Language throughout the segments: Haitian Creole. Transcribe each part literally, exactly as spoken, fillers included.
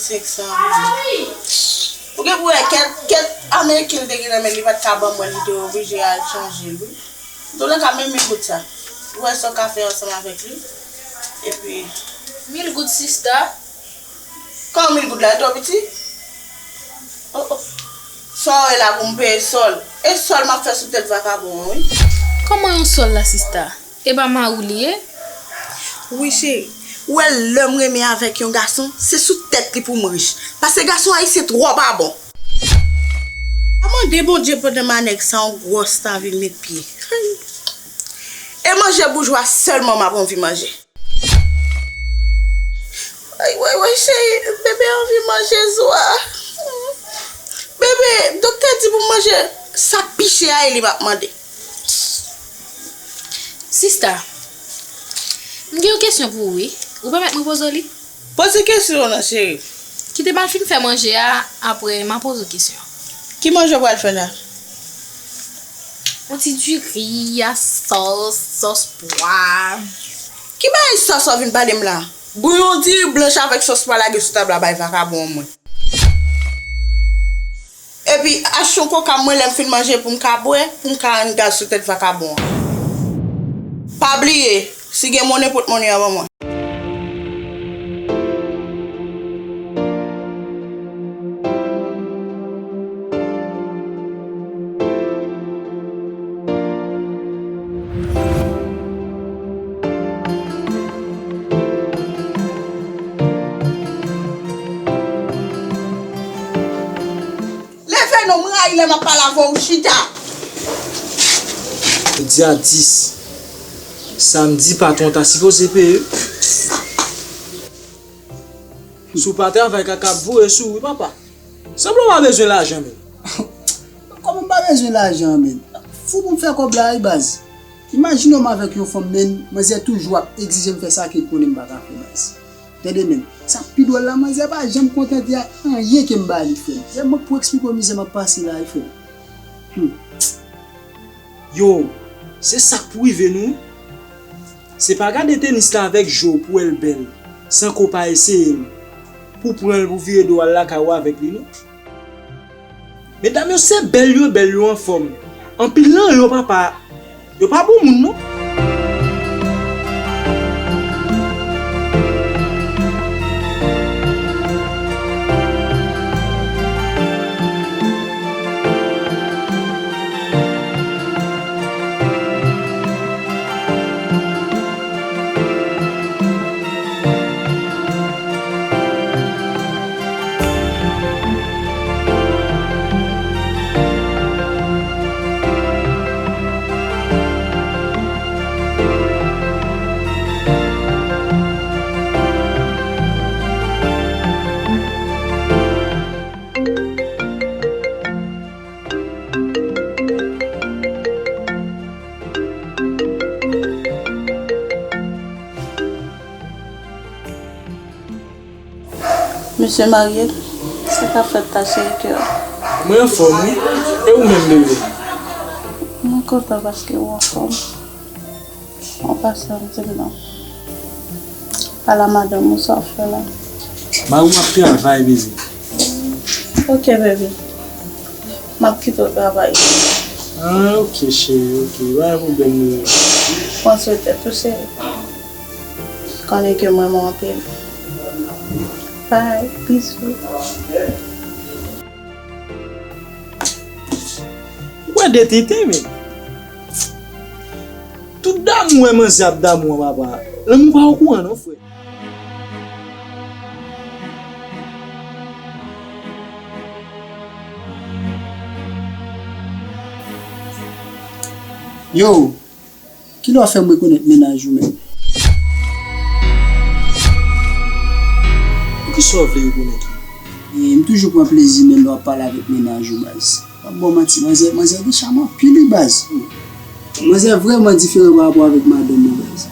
Senk san. Ou gen pou wè kèt, kèt ameriken li te gen nan men li pa t ka ban mwen, li te oblije al chanje l wi. Donk nan ka menm mil goud sa. Ou wè sa w ka fè ansanm avèk li. Epi mil goud sista. Kòman mil goud la twò piti? Oh, oh. Sa w wè la pou m peye sòl. E sòl m ap fè sou tèt vakabon an wi. Kòman yon sòl la sista? E pa mari w li ye? Wi cheri, ou wè lè m renmen avèk yon gason, se sou tèt li pou m rich. Paske gason ayisyen twò pa bon. A mande Bondye pandan manèg sa yon gwòs ta vin met pye. E manje boujwa sèlman m ap anvi manje. Ay, woy, woy, cheri, bebe anvi manje zwa. Bebe, doktè di pou m manje sa k pi chè a, e li m ap mande. Sista, m gen yon kesyon pou ou wi. Ou pèmèt mwen poze w li? Poze kesyon w nan, cheri. Kite m al fin fè manje a, apre m a poze w kesyon. Ki manje w pral fè la? Yon ti diri a sòs, sòs pwa. Ki bagay sòs w ap vin pale m la? Bouyon diri blanch avèk sòs pwa lage sou tab la bay vakabon an mwen. Epi achte yon koka mwen lè m fin manje pou m ka bwè, pou m ka rann gaz sou tèt vakabon an. Pa bliye, si gen monnen, pot monnen an ban mwen. Leve non, m rayi lè m ap pale avè w, chita. Jodi a dis, samdi patwon ta sipoze peye. Si w pa travay, kaka ap voye sou ou wi papa. Sanble w pa bezwen lajan menm. Kòman m pa bezwen lajan an menm? Fou pou m fè kòb la wi baz. Imajine w m avèk yon fanm menm, manzè toujou ap egzije m fè sa ke l konnen m pa ka fè baz. Tande menm, sa k pi dwòl la, manzè pa janm kontante ak anyen ke m ba li frè m. Se mwen k pou eksplike w mizè m ap pase la wi frè m. Hmm. Yo, se sa k pou rive nou wi. Se pa gade tenis la avèk je w pou wè l bèl, san ke w pa eseye l, pou w pran l pou vire do w al lakay ou avèk li non. Medam yo se bèl yo bèl, yo anfòm. Anpil nan yo papa, yo pa bon moun non. Mesye Mariel, sa k ap fèt la, cheri kè? Mwen anfòm wi. E ou menm, bebe? Mwen kontan paske ou anfòm. An pasan, di m non. Pale a madanm ou, sa w fè la? Mari m ap travay, bebe. Ok, baby. M ap kite w travay. Ah, ok, cheri, ok. Pa gen pwoblèm, bebe. Pran swen tèt ou, cheri. Konnen ke m renmen w anpil. Bye, bisou. Ou wè de tenten, men. Tout damou wè manzè ap damou an, papa. Lanmou pa okouran non, frè. Yo, kilè w ap fè m rekonèt mennaj ou menm? Poukisa w vle rekonèt li? E, m toujou pran plezi menm lè w ap pale avèk mennaj ou, baz. Pa ba w manti, manzè, manzè gen cham anpil wi baz. Manzè vrèman diferan pa rapò avèk madanm li baz.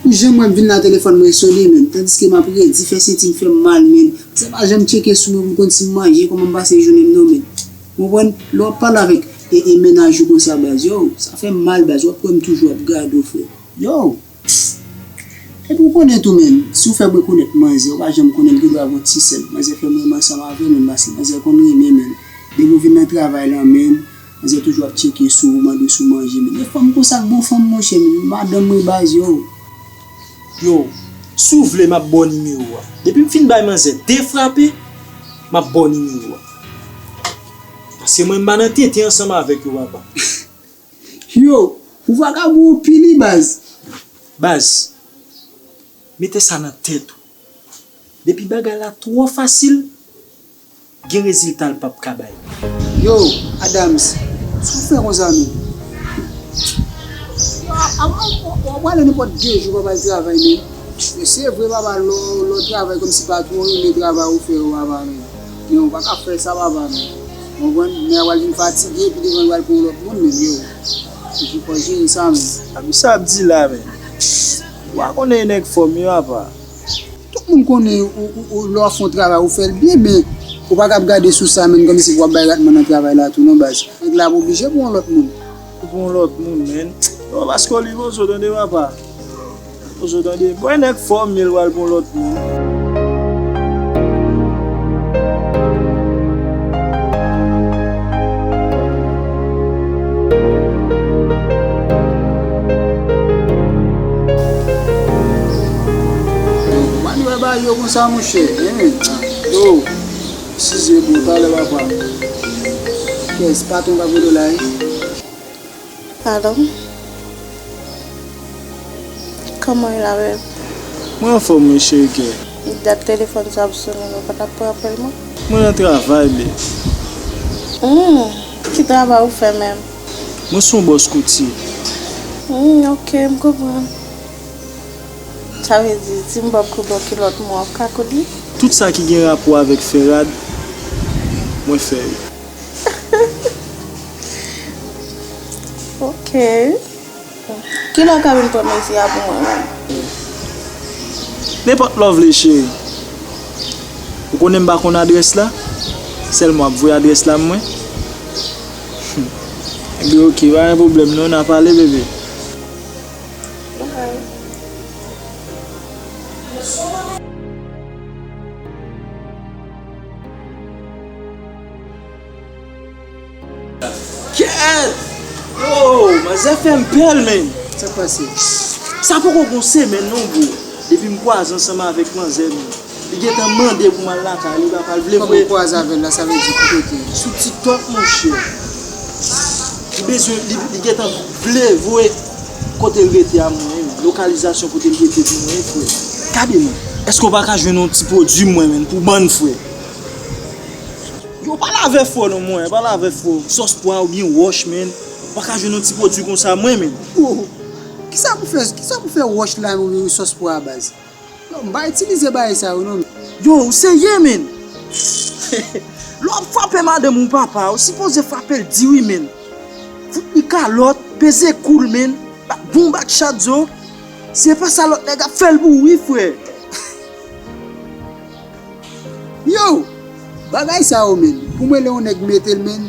Ou janm wè m vin la telefòn mwen sone menm, tandiske m ap redi, fè senti m fè m mal menm. Manzè pa janm tcheke sou mwen pou m konn si m manje, kòman m pase jounen m non menm. Ou konprann? Lè w ap pale avèk e, e mennaj ou konsa baz, yo, sa fè m mal baz, w ap wè m toujou ap gade w frè. Yo! Epi ou konnen tou, menn, si w fèk rekonèt manzè, ou pa janm konnen l gen dwa gen yon ti sèl. Manzè fè m renmen ansanm avè l, menn, paske manzè konn renmen, menn. Depi w vin nan travay lan, menn, manzè toujou ap tcheke sou ou, mande w si w manje, menn. E fanm konsa k bon fanm, monchè, menn. Madanm mwen baz, yo. Yo, si w vle, m ap ba w nimewo a. Depi m fin bay manzè de frape, m ap ba w nimewo a. Paske mwen, m pa nan tenten ansanm avèk yo, papa. Yo, ou vakabon anpil wi, baz. Baz, mete sa nan tèt ou. Depi bagay la twò fasil, gen rezilta l p ap ka bay. Yo, Adams, sa w fè konsa, menn? Yo, a, a, w ap prale nenpòt de jou w pa al travay, menn. Se vre, papa, lè w, lè w travay kòmsi patwon renmen travay ou fè yo, papa, menn. Men ou pa ka fè sa, papa, menn. Ou konprann? Men a pral vin fatige, epi devan l pral pran yon lòt moun, menn, yo. Epi fò jere sa, menn. Abi sa ap di la, menn. Ou pa konnen e nèg fò m yo, apa. Tout moun konnen ou, ou, ou, lè w ap fè yon travay, ou fè l byen, men ou pa ka ap gade sou sa, menn, kòmsi pou w ap bay ratman nan travay la tou, non, baz. Nèg la ap oblije pran yon lòt moun. Ou pran yon lòt moun, menn. Yo, paske Olive Ozo tande, papa. Ozo tande. Bwè nèg fò m, men l pral pran yon lòt moun. Ou pa dwe bay yo konsa, monchè. Hein? Yo, size bon, talè papa. Kès, patwon k ap rele w la, wi. Alo? Kòman w ye la, beb? Mwen anfòm, wi, cheri kè. Dat telefòn sa ap sonnen, ou pa t ap pran apèl mwen? Mwen nan travay, beb. Hmm, ki travay ou fè menm? Mwen se yon bòs koutye. Hmm, ok, m konprann. Sa vle di, si m ba w koud, w ki lòt mwa, w ka koud li? Tout sa ki gen rapò avèk fè rad, mwen fè yo. Ok. Kilè w ka vin pran mezi a pou mwen menm? Nenpòt lè w vle, cheri. Ou konnen m pa konn adrès la? Sèlman w ap voye adrès la mwen. Ebyen, ok, pa gen pwoblèm non, n a pale, bebe. Ok. Kèt! Yo, manzè fè m pè l, menn. Sa k pase? Sa poko gon semèn non, bro. Depi m kwaze ansanm avèk manzè, menn. Li gentan mande pou m al lakay li, papa, l vle voye. Kòman w kwaze avè l la, sa vle di ki kote? Sou TikTok, monchè. Li bezwen, li, li gentan vle voye kote l rete a mwen, lokalizasyon kote l rete pou mwen, frè. Gade non. Èske w pa ka jwenn yon ti pwodui mwen, menn, pou bann frè? Yo, pale avè frè w non, mwen, pale avè frè w. Sòs pwa oubyen wòch, menn. W pa ka jwenn yon ti pwodui konsa, mwen, menn. Oh, kisa pou fè, kisa pou fè wòch la, oubyen sòs pwa a, baz? Yo, m pa itilize bagay sa yo, non. Yo, ou serye, menn? Lè w ap frape madanm ou, papa, ou sipoze frape l di wi, menn. Fout li kalòt, peze kou l, menn. Bat bon bat chat zo. Si se pa sa, lòt nèg ap fè l pou ou wi, frè. Yo! Bagay sa yo, menn. Pou mwen, lè yon nèg mete l, menn,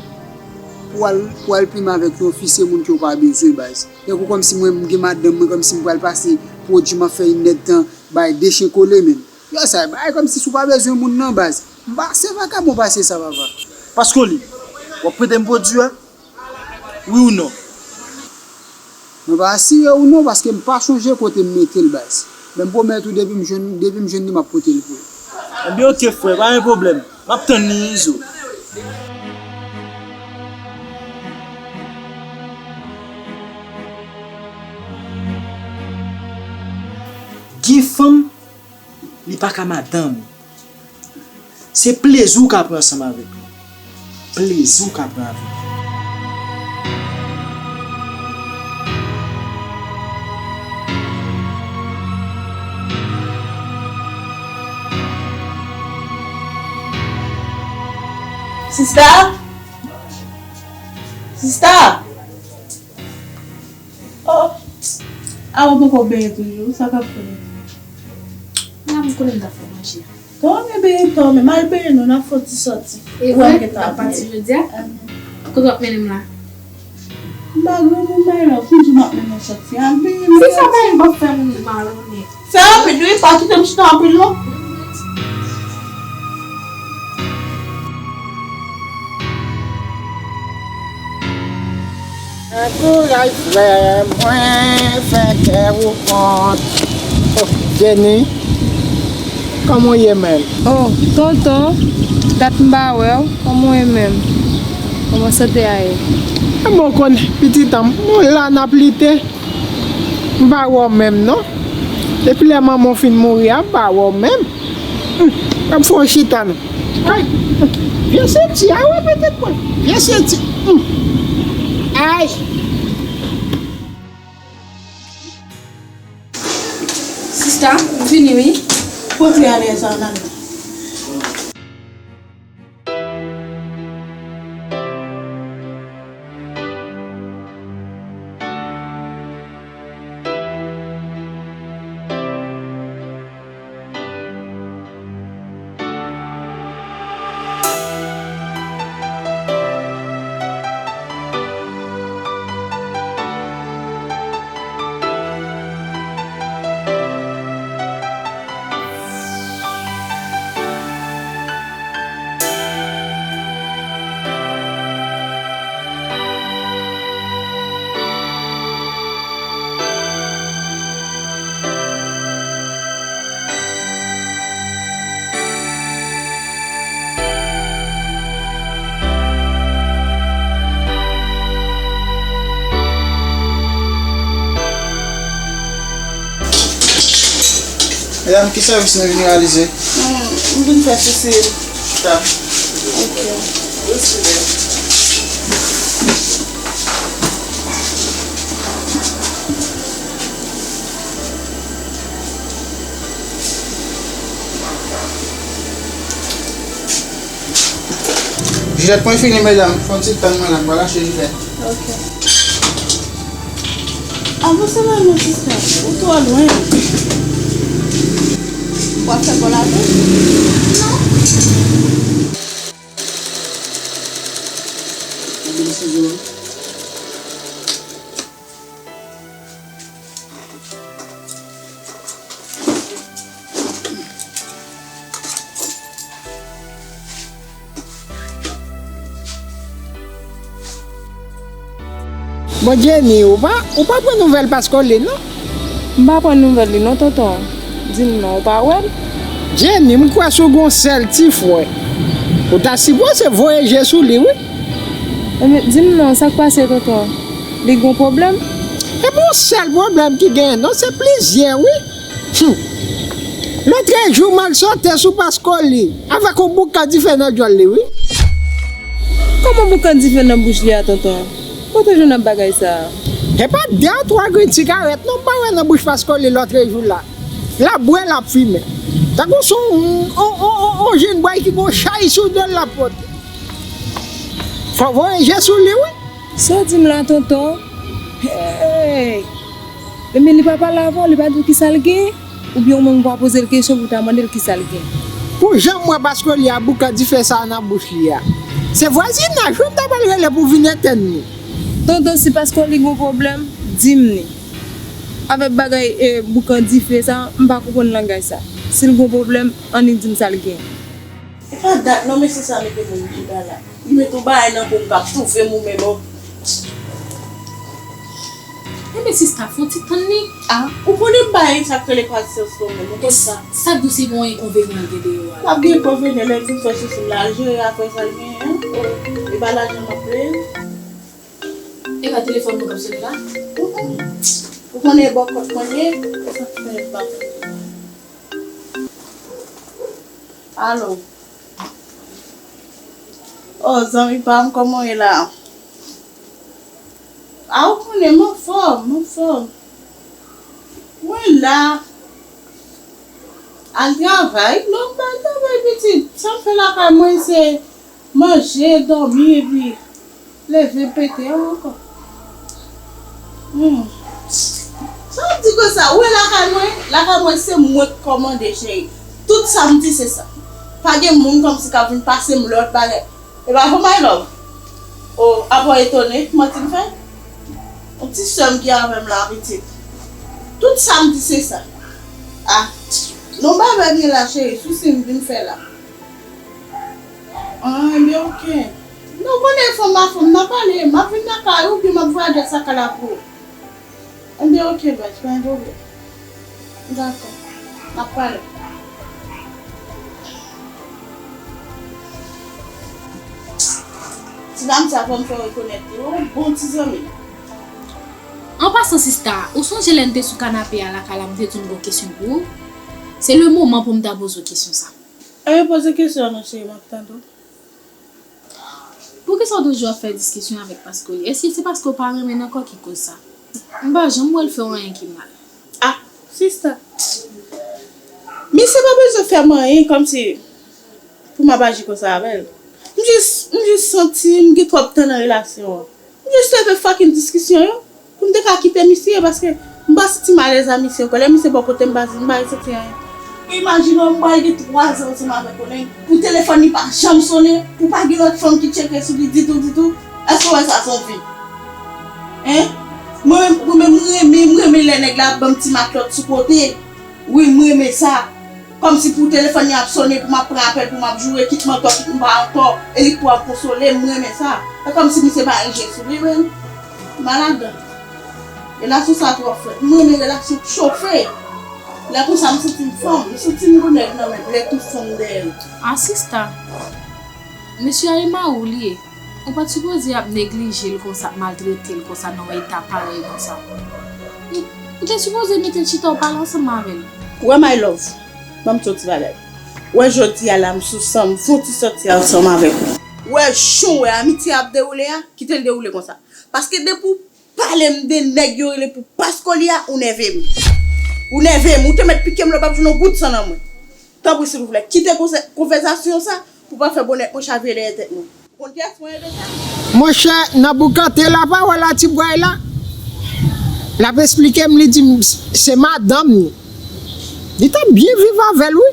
pou al, pou al plimen avèk yon fi, se moun ke w pa bezwen, baz. Tankou kòmsi mwen, m gen madanm mwen, kòmsi m pral pase pwodui m ap fè inèdtan bay de chen kole, menn. Yo, sa, bagay kòmsi si w pa bezwen moun nan, baz. M pa, se vakabon pase sa, papa. Paskoli, w ap prete m pwodui a? Wi ou non? Mwen pa asire ou non, paske m pa chonje kote m mete l, baz. Men m pwomèt ou, depi m jwenn, depi m jwenn li, m ap pote l pou ou. Ebyen, ok, frè, pa gen pwoblèm. M ap tann li, Izo. Gen fanm, li pa ka madanm. Se plezi w ka pran ansanm avèk li. Plezi w ka pran avèk li. Sista? Sista? Oh. A ou poko benyen toujou, sa k ap fè? La m konnen m t ap fè manje. Tò, men benyen tò, men m al benyen non, n ap fè yon ti sòti. E vre, n ap pati jodi a? Kote w ap mennen m la? M pa granmoun bay la, toujou m ap mennen w sòti. Al benyen non. Si sa pa yon bòf fè moun malonnen. Sa? Wi, pa kite m chita anpil non. Antouraj frè mwen fè kè ou kont. Oh, Jenny, kòman w ye menm? Oh, tonton, dat m pa wè w, kòman w ye menm? Kòman sante a ye? Mwen konn pitit an m, nou la n ap lite. M pa wè w menm non. Depi lè manman w fin mouri a, m pa wè w menm. Hum, ap fè yon chita non. Ay, vye senti a, wi, petèt mwen. Vye senti. Hum. Ay. Sista, m vini, wi. Pote alèz an nan. Medam, ki sèvis nou vin reyalize? Hmm, m vin fè Sisil. Chita. Ok. Jilèt mwen fini, medam. Fè yon ti tann mwen la, m pral achte jilèt. Ok. Avanse la non, sista. Ou twò lwen. W ap fè kòl avè l? Non. Bon, Jenny, ou pa, ou pa pran nouvèl Paskòli, non? M pa pran nouvèl li, non, tonton. Di m non, ou pa wè l? Jenny, m kwè si w gen yon sèl ti frè, ou ta sipoze voye je sou li, wi. Enben, di m non, sa k pase, tonton? Li gen yon pwoblèm? E pa yon sèl pwoblèm ki genyen, non, se plizyè, wi. Hum. Lòtrejou, m al sote sou Paskòli avèk yon boukan dife nan djòl li, wi. Kòman boukan dife nan bouch li a, tonton? Kote w jwenn ap bagay sa a? E pa de a twa grenn sigarèt, non, m pa wè nan bouch Paskòli lòtrejou la. L ap bwè, l ap fimen. Tankou se yon, yon, yon, yon, yon jenn bway ki gon chay sou do l l ap pote. Fò w voye je sou li, wi. Sa w di m la, tonton? Hey! Ebyen, li pa pale avè w, li pa di w kisa l gen? Oubyen ou menm ou pa poze l kesyon pou w ta mande l kisa l gen? Pou jan m wè Paskòli a boukan dife sa a nan bouch li a, se vwazinaj wi m ta pral rele pou vin etenn li. Tonton, si Paskòli gen yon pwoblèm, di m li. Avèk bagay, e, boukan dife sa, m pa konprann langaj sa. Si l gen yon pwoblèm, annik di m sa l gen. E pa dat non, mesye sa mete moun ki pa la. Li mete yon bagay nan kou m k ap toufe m ou menm, oh. Enben, sista, fè yon ti tann li. Ah, ou konnen m pa gen sa k rele pasyans non, men ou konn sa. Sa k di w se pa yon enkonvenyan l gen deyò a? L ap gen enkonvenyan, lè l fin fè sou sou m la, l jere afè sa l genyen an. E pa lajan m ap peye l. E pa telefòn mwen k ap sone la? Mm, mm. Ou konnen e bò kòt mwen l ye, e sa k fè m pa konn. Alo. Oh, zanmi pa m, kòman w ye la? A, ou konnen, m anfòm, m anfòm. Mwen la, al travay, non, m pa al travay, pitit. Sa m fè lakay mwen, se manje, dòmi, epi leve pete a ankò. Hmm. Sa w di konsa? Ou wè lakay mwen? Lakay mwen se mwen k kòmande, cheri. Tout sa m di se sa. Pa gen moun kòmsi k ap vin pase m lòt bagay. E pa vre, my love? O, apa w etone? Manti m fè? Yon ti sè m ki avè m la, pitit. Tout sa m di se sa. Ah, non, bagay gen la, cheri, sousi m vin fè la. Ah, ebyen, oke. Non, konnen fanm a fanm, n a pale, m ap vin nan kay ou, oubyen m ap voye adrès lakay la pou ou. Ebyen, oke, baz, pa gen pwoblèm. Dakò. N ap pale. Ti dam sa, fò m fè w rekonèt li, yon bon ti zanmi. An pasan, sista, ou sonje lè n te sou kanape a lakay la, m te di w m gen yon kesyon pou ou? Se le moman pou m ta poze w kesyon sa. Ebyen, poze kesyon an non, cheri, m ap tande w. Poukisa w toujou ap fè diskisyon avèk Pascoli? Èske se paske w pa renmen l ankò ki koz sa? M pa janm wè l fè w anyen ki mal. Ah, sista. Misye pa bezwen fè m anyen kòmsi pou m ap aji konsa avè l. M jis, m jis santi m gen twòp tan nan relasyon an. M jis leve fucking diskisyon yo pou m te ka kite misye, paske m pa santi m alèz a misye ankò. Lè misye bò kote m, m pa, m pa santi anyen. Imajine w, m pral gen twa zan ansanm avèk yon nèg, pou telefòn li pa janm sonnen, pou pa gen lòt fanm ki tcheke sou li ditou, ditou. Èske w wè sa se yon vi? Hein? Mwen menm, mwen menm, m renmen, m renmen lè nèg la ap ban m ti matlòt sou kote. Wi, m renmen sa. Kòmsi pou telefòn li ap sonnen, pou m ap pran apèl, pou m ap joure, kit m antò, kit m pa antò, e li k pou ap konsole m, m renmen sa. Se kòmsi misye pa gen je sou li menm. Malad. Relasyon sa twò frèt. M renmen relasyon k chofe. Lè konsa, m santi m fanm. M santi m gon nèg nan men m. Lè tout fanm dèyè m. Ah, sista. Mesye a e mari w li ye. Ou pa t sipoze ap neglije l konsa, ap maltrete l konsa, nan yon eta parèy konsa. Ou, ou te sipoze mete l chita, w pale ansanm avè l. Wè, my love, ban m di w ti bagay. Wè, jodi a la, m sou san m, fè yon ti sòti ansanm avèk ou. Wè, jan w wè amitye a ap dewoule a, kite l dewoule konsa. Paske depi w pale m de nèg yo rele pou Pascoli a, ou nève m. Ou nève m, ou te mèt pike m lè w p ap jwenn yon gout san nan mwen. Tanpri, silvouplè, kite konvè-, konvèsasyon sa pou w pa fè bonèt mwen chavire dèyè tèt mwen. Ou konn kiyès mwen rele sa? Monchè, nan boukante lapawòl a ti bway la, l ap esplike m, li di m se madanm li. Li t ap byen viv avè l, wi.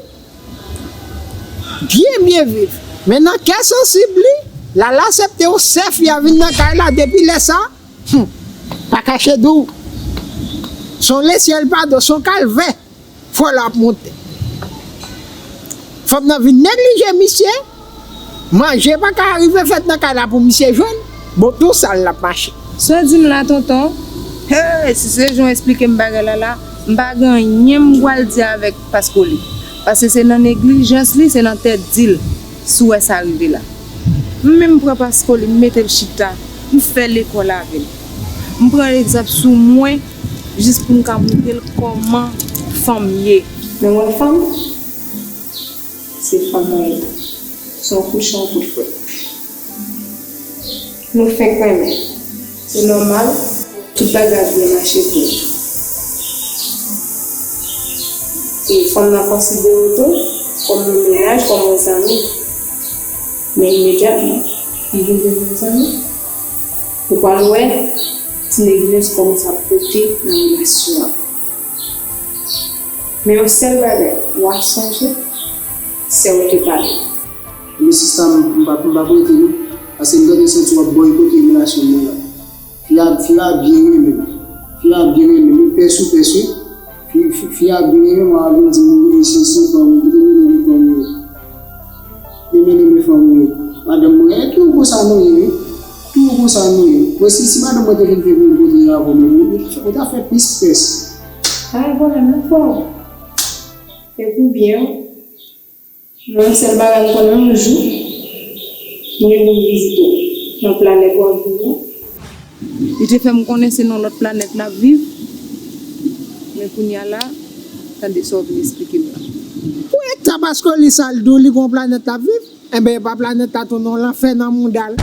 Byen, byen viv. Men nan kè sansib li, l al aksepte yon sèf, li a vin nan kay la depi lè sa, hmm, pa kache di w. Se yon lesyèl pa dlo, se yon kalvè. Fò l ap monte. Fanm nan vin neglije misye. Manje pa ka rive fèt nan kay la pou misye jwenn. Bon, tou sal l ap mache. Sa w di m la, tonton? Hey, si se jan w esplike m bagay la la, m pa gen anyen m pral di avèk Pascoli. Paske se nan neglijans li, se nan tèt di l, si w wè sa rive la. M menm pran Pascoli, m mete l chita, m fè lekòl avè l. M pran egzanp sou mwen, jis pou m ka montre l kòman fanm ye. Men w wè fanm, se fanm mwen ye. Se yon kout chan, yon kout fwèt. Nou fenk renmen. Se nòmal, tout bagay ap byen mache pou ou. E fanm nan konsidere w tou kòm yon mennaj, kòm yon zanmi. Men imedyatman, li vin devni yon zanmi. Ou pral wè ti neglijans kòmanse ap pote nan relasyon an. Men yon sèl bagay, w a sonje, sè w te pale. Ebyen sista, m, m p ap, m p ap rete non, paske m gentan santi w ap bòykote relasyon mwen an. Fi a, fi a byen renmen m. Fi a byen renmen m. Li pès ou pès wi. Fi, fi, fi a byen renmen m, a vin di m ou rele sesi fanm ou, kite m rele fanm ou yo. Renmen, renmen fanm ou yo. Madanm mwen, e tou konsa nou ye wi. Tou konsa nou ye. Mwen si, si madanm mwen te vin fè pou mwen pote avè w, ou, ou ta fè plis pès. Pa gen pwoblèm non, frè. Se pou byen w. Men yon sèl bagay m konnen, yon jou, m gen pou m vizite w nan planèt w ap viv lan. Li te fè m konnen se nan lòt planèt n ap viv. Men kounye a la, tande sa w vin esplike m la. Pou eta Pascoli sa l di w li gon planèt l ap viv? Enben, e pa planèt la tou non, lanfè nan mouda l.